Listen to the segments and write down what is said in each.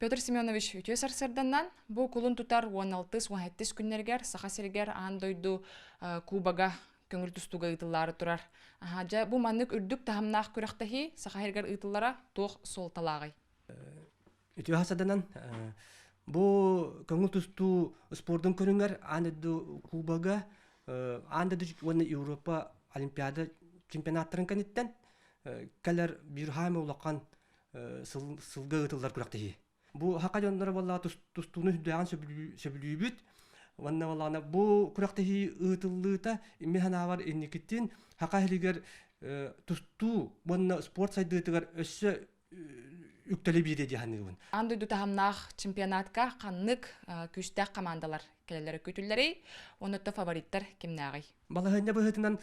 Петр Семенович, үтүө сарсыарданнан бу кулун тутар 16-17 күннэригэр Саха сиригэр аан дойду Кубога көҥүл тустууга ыытыллаары турар. Дьэ, бу маннык үрдүк таһымнаах күрэхтэһии Саха сиригэр ыытыллара туох суолталааҕый? Үтүө сарсыарданан бу көҥүл тустуу спордун көрүҥэр аан дойду Кубога аан дойду уонна Европа Олимпиада чемпионаттарын кэнниттэн кэлэр биир хаамыы улахан сылга ыытыллар күрэхтэһии. Бу саха дьонноро буоллаҕа тустууну үрдээҕин сөбүлүүбүт. Уонна буоллаҕына бу күрэхтэһии ыытыллыыта мин санаабар инникитин саха иһигэр тустуу уонна спорт сайдыытыгар өссө үктэли биэриэ дии саныыбын. Аан дойду таһымнаах чемпионатка ханнык күүстээх командалар кэлэллэрэ күүтүллэрий? Онно фавориттар кимнээҕий? Балаһыанньа быһыытынан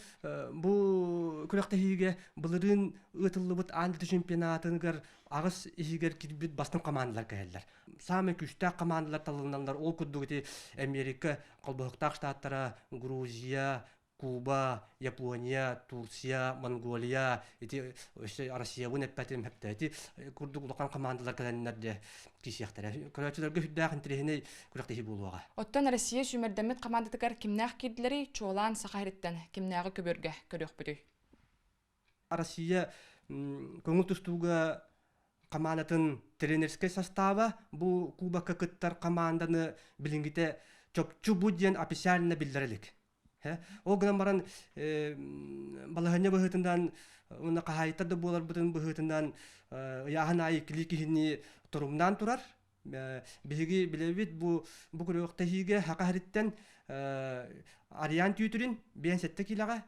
бу күрэхтэһиигэ былырыын ыытыллыбыт аан дойду чемпионатыгар аҕыс иһигэр киирбит бастыҥ командалар кэлэллэр. Саамай күүстээх командалар талыллаллар. Ол курдук ити Америка холбоһуктаах штаттара, Грузия, Куба, Япония, Турция, Монголия, ити өссө Россиябын эппэтим хэптэ. Ити курдук улахан командалар кэлэннэр дьэ киисиэхтэрэ. Көрөөччүлэргэ сүрдээх интэриэһинэй күрэхтэһии буолуоҕа. Оттон Россия сүүмэрдэммит хамаандатыгар кимнээх киирдилэрий, чуолаан Саха сириттэн кимнээҕи көбүөргэ көрүөхпүтүй? Россия көҥүл тустууга хамаандатын тренерскэй састааба бу кубокка кыттар хамаанданы билиҥҥитэ чопчу бу диэн официально биллэрэ илик. Ол гынан баран балаһыанньа быһыытынан уонна хаһаайыттар да буоларбытын быһыытынан ыйааһын аайы иккилии киһини торумнаан турар. Биһиги билэбит бу бу күрэхтэһиигэ Саха сириттэн Ариан Түүтүрүн 57 киилэҕэ,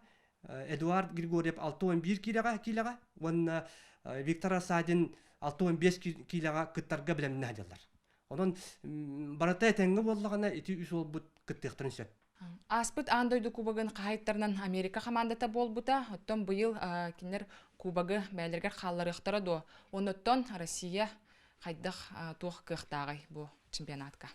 Эдуард Григорьев 61 киилэҕэ киилэҕэ уонна Виктор Асадин 65 киилэҕэ кыттарга бэлэмнээх сылдьаллар. Онон барыта этэҥҥэ буоллаҕына ити үс уолбут кыттыахтарын сөп. Ааспыт аан дойду кубогын хаһаайыттарынан Америка хамаандата буолбута. Оттон быйыл кинилэр кубогы бэйэлэригэр хаалларыахтара дуо? Оннуттан Россия хайдах туох кыахтааҕый бу чемпионатка?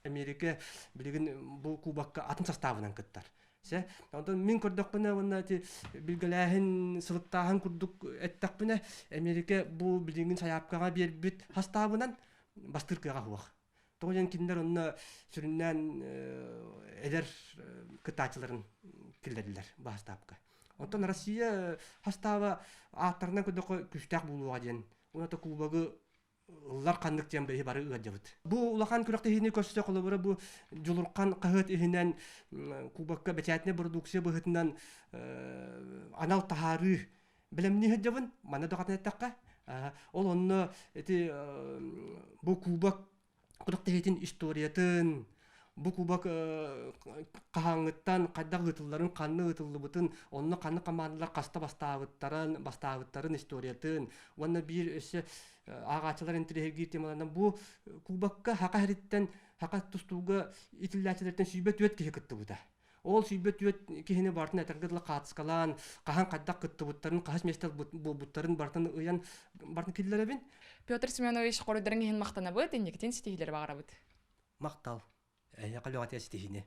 Америка билигин бу кубокка атын састаабынан кыттар. Сэ, онтон мин көрдөхпүнэ уонна ити билгэлээһин, сылыктааһын курдук эттэхпинэ, Америка бу билигин сайаапкаҕа биэрбит састаабынан бастыыр кыаҕа суох. Тоҕо диэн кинилэр онно сүрүннээн эдэр кыттааччыларын киллэрдилэр бу хастаапка. Оттон Россия хастааба ааттарынан көрдөххө күүстээх буолуоҕа диэн уонна кубогы ыллар ханнык диэн биһи бары ыалдьабыт. Бу улахан күрэхтэһиини көрсө холобура бу Дьулурхан хаһыат иһинэн кубокка бэчээтинэй продукция быһыытынан анал таһаарыы бэлэмнии сылдьабын. Манна даҕатан эттэххэ, ол онно ити бу кубок күрэхтэһиитин историятын, бу кубок хаһааҥҥыттан хайдах ыытылларын, ханна ыытыллыбытын, онно ханна командалар хаста бастаабыттарын, бастаабыттарын историятын уонна биир өссө ааҕааччылар интэриэһиргиир темаларынан бу кубокка Саха сириттэн саха тустууга итиллээччилэртэн 104 киһи кыттыбыта. Ол 104 киһини барытын этэргэ дылы хаатыскалаан, хаһан хайдах кыттыбыттарын, хаһыс миэстэ буолбуттарын барытын ыйан барытын киллэрэбин. Петр Семенович, хоруйдарыҥ иһин махтанабыт, инникитин ситиһиилэри баҕарабыт. Махтал. Эһиэхэ лөҕөтэ ситиһиини.